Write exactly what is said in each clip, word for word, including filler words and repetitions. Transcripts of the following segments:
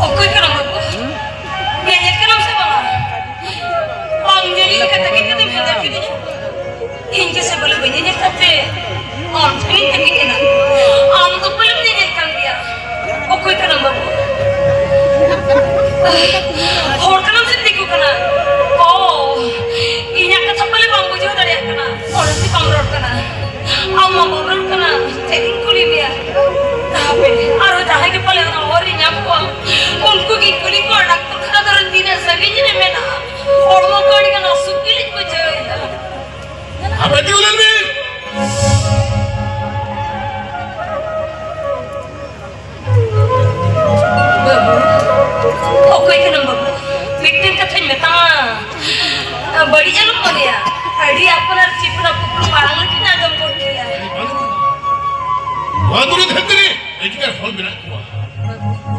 ᱚᱠᱚᱭ ᱠᱟᱱᱟᱢ ᱵᱟᱹᱵᱩ? ᱧᱮᱧᱮᱞ ᱠᱟᱱᱟᱢ ᱥᱮ ᱵᱟᱝᱟ? ᱵᱟᱝ ᱧᱮᱞ ᱞᱮᱠᱟ ᱛᱮᱜᱮ ᱠᱟᱛᱮᱢ ᱵᱷᱮᱡᱟ ᱠᱤᱫᱤᱧᱟ᱾ ᱤᱧ ᱜᱮ ᱥᱮ ᱵᱚᱞᱮ ᱵᱟᱹᱧ ᱧᱮᱧᱮᱞ ᱠᱟᱱ ᱛᱮ ᱟᱢ ᱴᱷᱮᱱᱤᱧ ᱛᱟᱹᱠᱤᱡ ᱮᱱᱟ᱾ ᱟᱢ ᱫᱚ ᱯᱟᱞᱮᱢ ᱧᱮᱧᱮᱞ ᱠᱟᱱ ᱜᱮᱭᱟ᱾ ᱚᱠᱚᱭ ᱠᱟᱱᱟᱢ ᱵᱟᱹᱵᱩ? ᱦᱚᱲ ᱠᱟᱱᱟᱢ ᱥᱮ ᱫᱤᱠᱩ ᱠᱟᱱᱟ? ᱚ, ᱤᱧᱟᱜ ᱠᱟᱛᱷᱟ ᱯᱟᱞᱮ ᱵᱟᱢ ᱵᱩᱡᱷᱟᱹᱣ ᱫᱟᱲᱮᱭᱟᱜ ᱠᱟᱱᱟ᱾ ᱚᱱᱟᱛᱮ ᱵᱟᱢ ᱨᱚᱲ ᱠᱟᱱᱟ᱾ ᱟᱢ ᱢᱟ ᱵᱟᱢ ᱨᱚᱲ ᱠᱟᱱᱟ᱾ ᱪᱮᱫ ᱤᱧ ᱠᱩᱞᱤ ᱢᱮᱭᱟ? ᱦᱟᱯᱮ, ᱟᱨᱚ ᱡᱟᱦᱟᱸᱭ ᱜᱮ ᱯᱟᱞᱮ ᱚᱱᱟ ᱦᱚᱨ ᱨᱤᱧ ᱧᱟᱢ ᱠᱚᱣᱟ, ᱩᱱᱠᱩ ᱜᱤᱧ ᱠᱩᱞᱤ ᱠᱚᱣᱟ, ᱰᱟᱠᱛᱚᱨ ᱠᱷᱟᱱᱟ ᱫᱚ ᱛᱤᱱᱟᱹᱜ ᱥᱟᱺᱜᱤᱧ ᱨᱮ ᱢᱮᱱᱟᱜᱼᱟ? ᱦᱚᱲᱢᱚ ᱠᱚ ᱟᱹᱰᱤ ᱜᱟᱱ ᱚᱥᱩᱠ ᱜᱮᱞᱤᱧ ᱵᱩᱡᱷᱟᱹᱣᱮᱫᱟ᱾ ᱟᱯᱮ ᱛᱤᱸᱜᱩ ᱞᱮᱱ ᱵᱤᱱ᱾ ᱵᱟᱹᱵᱩ, ᱚᱠᱚᱭ ᱠᱟᱱᱟᱢ ᱵᱟᱹᱵᱩ? ᱢᱤᱫᱴᱮᱱ ᱠᱟᱛᱷᱟᱧ ᱢᱮᱛᱟᱢᱟ, ᱵᱟᱹᱲᱤᱡ ᱟᱞᱚᱢ ᱢᱚᱱᱮᱭᱟ᱾ ᱟᱹᱰᱤ ᱟᱯᱱᱟᱨ ᱪᱤᱯᱱᱟ ᱯᱩᱯᱩ ᱢᱟᱲᱟᱝ ᱞᱮᱠᱟᱧ ᱟᱸᱡᱚᱢ ᱜᱚᱫ ᱠᱮᱫᱟ᱾ ᱱᱚᱣᱟ ᱫᱩᱱᱤᱭᱟᱹ ᱫᱷᱟᱹᱨᱛᱤ ᱨᱮ ᱮᱠᱤᱠᱟᱨ ᱦᱚᱲ ᱢᱮᱱᱟᱜ ᱠᱚᱣᱟ᱾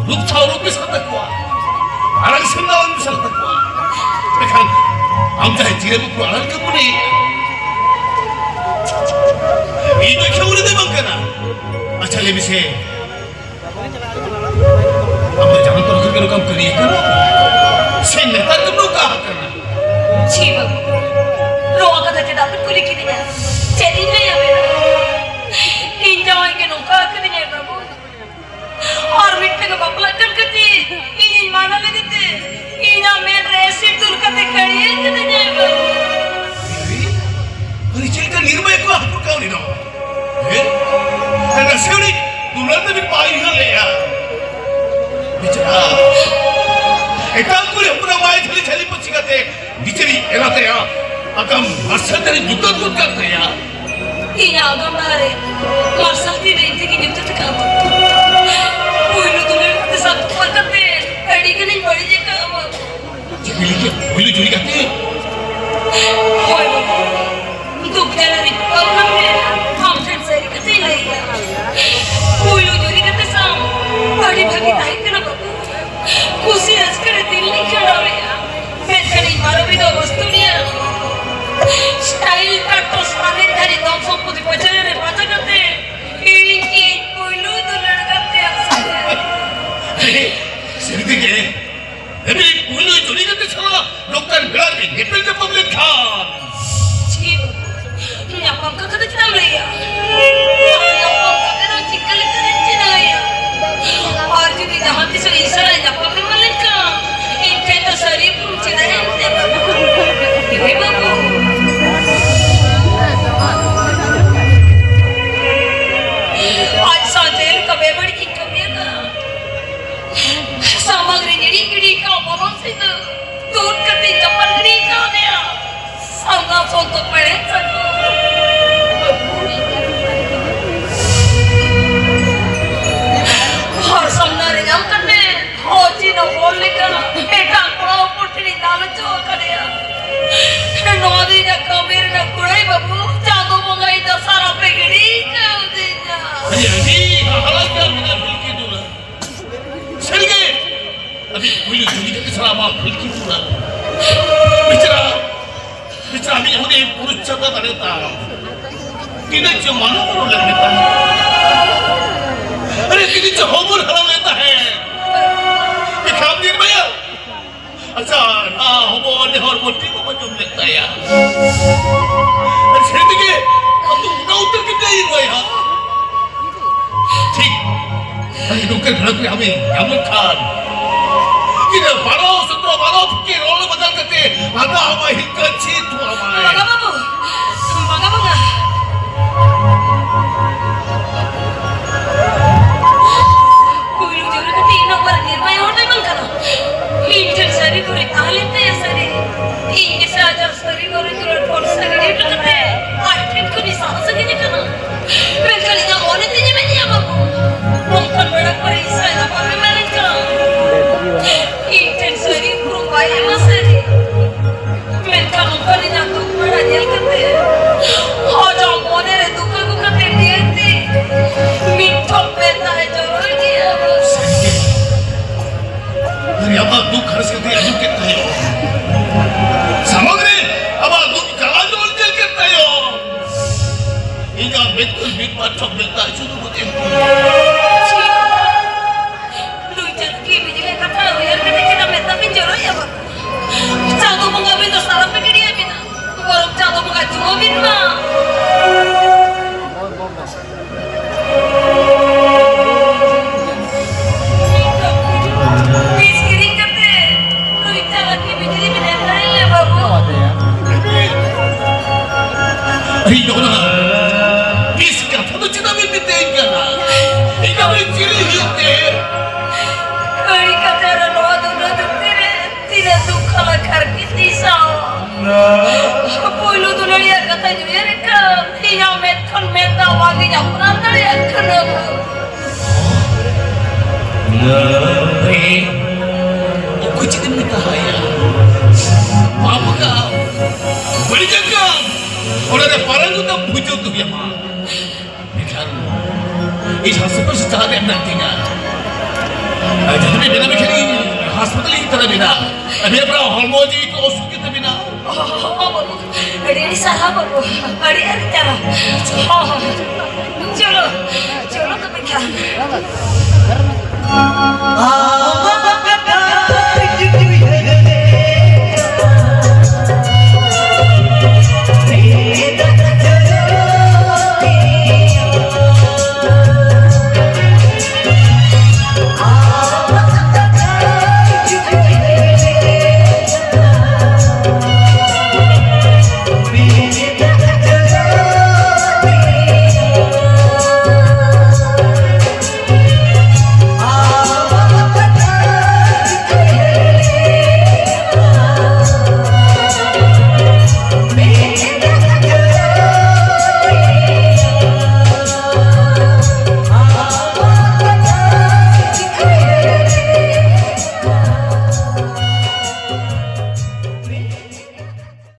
ᱨᱩᱯ ᱥᱟᱶ ᱨᱩᱯ ᱢᱮᱥᱟ ᱛᱟᱠᱚᱣᱟ᱾ ᱟᱲᱟᱝ ᱥᱮᱱ ᱫᱚ ᱟᱲᱟᱝ ᱢᱮᱥᱟ ᱛᱟᱠᱚᱣᱟ᱾ ᱢᱮᱱᱠᱷᱟᱱ ᱟᱢ ᱡᱟᱦᱟᱸᱭ ᱪᱤᱨᱟᱹ ᱵᱩᱠᱩ ᱟᱲᱟᱝ ᱠᱚ ᱢᱚᱱᱮᱭᱮᱫᱼᱟ, ᱤᱧ ᱫᱚ ᱠᱷᱮᱣᱨᱤ ᱫᱚ ᱵᱟᱝ ᱠᱟᱱᱟ᱾ ᱟᱪᱪᱷᱟ, ᱞᱟᱹᱭ ᱢᱮᱥᱮ, ᱟᱢ ᱫᱚ ᱡᱟᱱᱟᱢ ᱛᱚᱨᱟ ᱠᱷᱚᱱ ᱜᱮ ᱱᱚᱝᱠᱟᱢ ᱠᱟᱹᱨᱤ ᱟᱠᱟᱱᱟ? ᱥᱮ ᱱᱮᱛᱟᱨ ᱜᱮᱢ ᱱᱚᱝᱠᱟ ᱟᱠᱟᱱᱟ? ᱪᱷᱤ ᱵᱟᱹᱵᱩ, ᱱᱚᱣᱟ ᱠᱟᱛᱷᱟ ᱪᱮᱫᱟᱜ ᱵᱤᱱ ᱠᱩᱞᱤ ᱠᱤᱫᱤᱧᱟ? ᱪᱮᱫ ᱤᱧ ᱞᱟᱹᱭ ᱟᱵᱮᱱᱟ? ᱤᱧ ᱡᱟᱶᱟᱭ ᱜᱮ ᱱᱚᱝᱠᱟ ᱟᱠᱟᱫᱤᱧᱟᱭ ᱵᱟᱹᱵᱩ᱾ ᱟᱨ ᱢᱤᱫᱴᱟᱝ ᱵᱟᱯᱞᱟᱜ ᱠᱟᱱ ᱠᱷᱟᱹᱛᱤᱨ ᱤᱧᱤᱧ ᱢᱟᱱᱟ ᱞᱮᱫᱮ ᱛᱮ ᱤᱧᱟᱜ ᱢᱮᱫ ᱨᱮ ᱮᱥᱤᱰ ᱫᱩᱞ ᱠᱟᱛᱮ ᱠᱟᱹᱲᱤᱭᱟᱹ ᱠᱟᱹᱫᱤᱧᱟᱭ ᱵᱟᱹᱵᱩ᱾ ᱟᱨᱮ, ᱪᱮᱫ ᱞᱮᱠᱟ ᱱᱤᱨᱢᱟᱭ ᱠᱚ ᱦᱟᱹᱠᱩ ᱠᱟᱣ ᱞᱮᱫᱚ? ᱦᱮᱸ? ᱟᱨ ᱱᱟᱥᱮ ᱩᱱᱤ ᱫᱩᱞᱟᱹᱲ ᱛᱮ ᱵᱤᱱ ᱵᱟᱭ ᱩᱭᱦᱟᱹᱨ ᱞᱮᱜᱼᱟ᱾ ᱵᱤᱪᱟᱹᱨᱟ᱾ ᱮᱴᱟᱜ ᱠᱩᱲᱤ ᱦᱚᱯᱚᱱᱟᱜ ᱢᱟᱭ ᱡᱷᱟᱹᱞᱤ ᱡᱷᱟᱹᱞᱤ ᱯᱟᱹᱥᱤ ᱠᱟᱛᱮ ᱵᱤᱪᱟᱹᱨᱤ ᱮᱨᱟ ᱛᱮᱭᱟ ᱟᱜᱟᱢ ᱢᱟᱨᱥᱟᱞ ᱛᱮ ᱧᱩᱛᱟᱹᱛ ᱜᱚᱫ ᱠᱟᱜ ᱛᱟᱭᱟ᱾ ᱤᱧᱟᱜ ᱟᱜᱟᱢ ᱰᱟᱦᱟᱨ ᱨᱮ ᱢᱟᱨᱥᱟᱞ ᱛᱤᱨᱮ ᱤᱧ ᱛᱮᱜᱮ ᱧᱩᱛᱟᱹᱛ ᱟᱠᱟᱫ ᱵᱟᱹᱵᱩ᱾ ᱥᱤᱸᱫᱩᱨ ᱛᱩᱫ ᱠᱟᱛᱮ ᱪᱟᱯᱟᱫ ᱜᱤᱰᱤ ᱠᱟᱣᱫᱮᱭᱟ᱾ ᱥᱟᱢᱱᱟ ᱥᱚᱛ ᱫᱚ ᱯᱮᱲᱮᱡ ᱥᱟᱹᱜᱩᱱ᱾ ᱦᱚᱲ ᱥᱟᱢᱱᱟ ᱨᱮ ᱧᱟᱢ ᱠᱟᱛᱮ ᱦᱚᱪᱤ ᱱᱚᱠᱚᱞ ᱞᱮᱠᱟ ᱮᱴᱟᱜ ᱠᱚᱲᱟ ᱦᱚᱯᱚᱱ ᱴᱷᱮᱱᱤᱧ ᱫᱟᱞ ᱦᱚᱪᱚ ᱟᱠᱟᱫᱮᱭᱟ᱾ ᱱᱚᱣᱟ ᱫᱚ ᱤᱧᱟᱹᱜ ᱠᱟᱹᱢᱤ ᱨᱮᱱᱟᱜ ᱠᱩᱲᱟᱹᱭ ᱵᱟᱹᱵᱩ, ᱪᱟᱸᱫᱚ ᱵᱚᱸᱜᱟ ᱤᱧ ᱫᱚ ᱥᱟᱨᱟᱯᱮ ᱜᱤᱰᱤ ᱠᱟᱣᱫᱤᱧᱟ᱾ ᱟᱹᱰᱤ, ᱟᱹᱰᱤ ᱦᱟᱦᱟᱲᱟ ᱜᱮᱭᱟ ᱢᱮᱱᱟᱜ ᱵᱤᱞᱠᱤ ᱫᱩᱞᱟ᱾ ᱥᱟᱹᱨᱤᱜᱮ ᱟᱹᱰᱤ ᱯᱩᱭᱞᱩ ᱡᱩᱫᱤ ᱠᱟᱛᱮ ᱥᱟᱞᱟ ᱢᱟ ᱯᱷᱤᱞᱠᱤ ᱯᱩᱨᱟ᱾ ᱵᱤᱪᱟᱨᱟ, ᱵᱤᱪᱟᱨᱟ ᱟᱹᱰᱤ ᱦᱩᱫᱤ ᱯᱩᱨᱩᱥ ᱪᱟᱵᱟ ᱫᱟᱲᱮ ᱛᱟᱢ᱾ ᱛᱤᱱᱟᱹᱜ ᱪᱮ ᱢᱟᱱᱟ ᱵᱚᱨᱚ ᱞᱟᱹᱜᱤᱫ ᱛᱟᱢ᱾ ᱟᱨᱮ ᱛᱤᱱᱟᱹᱜ ᱪᱮ ᱦᱚᱵᱚᱨ ᱦᱟᱨᱟ ᱞᱮ ᱛᱟᱦᱮᱸ᱾ ᱵᱤᱠᱨᱚᱢ ᱫᱤᱱ ᱵᱷᱟᱭᱟ᱾ ᱟᱪᱪᱷᱟ, ᱱᱟ ᱦᱚᱵᱚᱨ ᱱᱮ ᱦᱚᱲ ᱵᱚ ᱴᱤᱢ ᱵᱚ ᱡᱚᱢ ᱞᱮᱫ ᱛᱟᱭᱟ᱾ ᱟᱨ ᱥᱮ ᱛᱮᱜᱮ ᱟᱢ ᱫᱚ ᱚᱱᱟ ᱩᱛᱟᱹᱨ ᱠᱮᱫ ᱛᱟᱭᱟ ᱵᱷᱟᱭᱟ᱾ ᱴᱷᱤᱠ᱾ ᱟᱹᱰᱤ ᱫᱩᱠ ᱨᱮ ᱜᱷᱟᱲᱚᱠ ᱨᱮ ᱟᱢᱮ ᱧᱟᱢ ᱞᱮᱠᱷᱟᱱ, ᱤᱱᱟᱹ ᱵᱟᱨᱚ ᱥᱚᱛᱨᱚ ᱵᱟᱨᱚ ᱯᱷᱩᱠᱮ ᱨᱚᱲ ᱵᱚᱫᱚᱞ ᱠᱟᱛᱮ ᱟᱫᱟ ᱟᱢᱟᱭ ᱦᱤᱠᱟᱹ ᱪᱷᱤ ᱛᱷᱩ ᱟᱢᱟᱭ᱾ ᱵᱟᱝᱟ ᱵᱟᱹᱵᱩ, ᱵᱟᱝᱟ, ᱵᱟᱝᱟ᱾ ᱯᱩᱭᱞᱩ ᱡᱚᱨᱮ ᱠᱟᱛᱮ ᱤᱱᱟᱹ ᱯᱚᱨ ᱱᱤᱨᱢᱟᱭ ᱦᱚᱲ ᱫᱚᱭ ᱵᱟᱝ ᱠᱟᱱᱟ᱾ ᱤᱧ ᱴᱷᱮᱱ ᱥᱟᱹᱨᱤ ᱜᱩᱨᱤ ᱛᱟᱦᱮᱸ ᱞᱮᱱ ᱛᱟᱭᱟ ᱥᱟᱹᱨᱤ᱾ ᱤᱧ ᱜᱮᱥᱮ ᱟᱡᱟᱜ ᱥᱟᱹᱨᱤ ᱜᱩᱨᱤ ᱫᱩᱞᱟᱹᱲ ᱵᱷᱚᱨᱥᱟ ᱜᱤᱰᱤ ᱦᱚᱴᱚ ᱠᱟᱛᱮ ᱟᱡ ᱴᱷᱮᱱ ᱠᱷᱚᱱ ᱤᱧ ᱥᱟᱦᱟ ᱥᱟᱺᱜᱤᱧ ᱟᱠᱟᱱᱟ᱾ ᱢᱮᱱᱠᱷᱟᱱ ᱤᱧᱟᱹᱜ ᱢᱚᱱᱮ ᱛᱤᱧ ᱢᱮᱱᱮᱫᱼᱟ ᱵᱟᱹᱵᱩ, ᱱᱚᱝᱠᱟᱱ ᱵᱮᱲᱟ ᱠᱚᱨᱮ ᱤᱧ ᱥᱟᱭ ᱞᱟᱯᱷᱟᱝ ᱮ ᱢᱮᱱᱮᱫ ᱠᱟᱱᱟ᱾ ᱤᱧ ᱴᱷᱮᱱ ᱥᱟᱹᱨᱤ ᱩᱯᱨᱩᱢ ᱵᱟᱭ ᱮᱢᱟ ᱥᱟᱹᱨᱤ᱾ ᱢᱮᱱᱠᱷᱟᱱ ᱱᱚᱝᱠᱟᱱ ᱤᱧᱟᱹᱜ ᱫᱩᱠ ᱵᱮᱲᱟ ᱧᱮᱞ ᱠᱟᱛᱮ ᱟᱡᱟᱜ ᱢᱚᱱᱮ ᱨᱮ ᱫᱩᱠ ᱟᱹᱜᱩ ᱠᱟᱛᱮ ᱱᱤᱭᱟᱹᱛᱮ ᱢᱤᱫ ᱴᱷᱚᱯ ᱢᱮᱫ ᱫᱟᱜ ᱮ ᱡᱚᱨᱚᱭ ᱜᱮᱭᱟ᱾ ᱟᱨᱮ ᱟᱵᱚᱣᱟᱜ ᱫᱩᱠ ᱦᱟᱨᱥ ᱠᱟᱛᱮ ᱟᱸᱡᱚᱢ ᱠᱮᱫ ᱛᱟᱦᱮᱸ᱾ ᱥᱟᱢᱟᱝ ᱨᱮ ᱟᱵᱚᱣᱟᱜ ᱫᱩᱠ ᱡᱟᱞᱟ ᱡᱚᱞ ᱧᱮᱞ ᱠᱮᱫ ᱛᱟᱭᱚᱢ, ᱤᱧᱟᱜ ᱢᱮᱫ ᱠᱷᱚᱱ ᱢᱤᱫ ᱵᱟᱨ ᱴᱷᱚᱯ ᱢᱮᱫ ᱫᱟᱜ ᱪᱩᱨᱩ ᱜᱚᱫ ᱮᱱ ᱛᱤᱧᱟ᱾ ᱱᱩᱭ ᱪᱟᱹᱛᱠᱤ ᱵᱤᱡᱽᱞᱤ ᱠᱟᱛᱷᱟ ᱩᱭᱦᱟᱹᱨ ᱠᱟᱛᱮ ᱪᱮᱫᱟᱜ ᱢᱮᱫ ᱫᱟᱜ ᱵᱤᱱ ᱡᱚᱨᱚᱭᱟ ᱵᱟᱹᱵᱩ? ᱪᱟᱸᱫᱚ ᱵᱚᱸᱜᱟ ᱵᱤᱱ ᱫᱚ ᱥᱟᱨᱟᱯᱮ ᱜᱤᱰᱤᱭᱟ ᱵᱤᱱᱟ᱾ ᱵᱚᱨᱚᱝ ᱪᱟᱸᱫᱚ ᱵᱚᱸᱜᱟ ᱪᱩᱢᱟᱹ ᱵᱤᱱ ᱢᱟ᱾ ᱵᱤᱥ ᱠᱤᱨᱤᱧ ᱠᱟᱛᱮ ᱱᱩᱭ ᱨᱮ ᱚᱠᱚᱭ ᱪᱮᱫ ᱮᱢ ᱢᱮᱛᱟᱭᱟ? ᱯᱟᱯ ᱠᱟᱢ, ᱵᱟᱹᱲᱤᱡ ᱠᱟᱢ, ᱚᱱᱟ ᱨᱮ ᱯᱟᱨᱟᱝ ᱫᱚ ᱵᱩᱡᱷᱟᱹᱣ ᱛᱮ ᱦᱩᱭ ᱟᱢᱟ᱾ ᱢᱮᱱᱠᱷᱟᱱ ᱤᱧ ᱦᱟᱥᱯᱟᱛᱟᱞ ᱥᱮᱫ ᱪᱟᱞᱟᱜ ᱨᱮᱭᱟᱜ ᱢᱮᱱᱟᱜ ᱛᱤᱧᱟ᱾ ᱟᱨ ᱡᱟᱦᱟᱸ ᱨᱮ ᱢᱮᱱᱟᱜ ᱢᱮᱠᱷᱟᱱ ᱤᱧ ᱦᱟᱥᱯᱟᱛᱟᱞ ᱤᱧ ᱛᱟᱨᱟ ᱢᱮᱱᱟᱜ᱾ ᱟᱨ ᱱᱤᱭᱟᱹ ᱯᱚᱨᱮ ᱦᱚᱲᱢᱚ ᱡᱤᱣᱤ ᱠᱚ ᱚᱥᱩᱵᱤᱫᱷᱟ ᱢᱮᱱᱟᱜ᱾ ᱦᱚᱸ, ᱦᱚᱸ, ᱦᱚᱸ, ᱵᱟᱹᱵᱩ᱾ ᱟᱹᱰᱤ, ᱟᱹᱰᱤ ᱥᱟᱨᱦᱟᱣ, ᱵᱟᱹᱵᱩ᱾ ᱟᱹᱰᱤ, ᱟᱹᱰᱤ ᱥᱟᱨᱦᱟᱣ᱾ ᱦᱚᱸ, ᱦᱚᱸ᱾ ᱪᱚᱞᱚ, ᱪᱚᱞᱚ ᱛᱚᱵᱮ ᱠᱷᱟᱱ᱾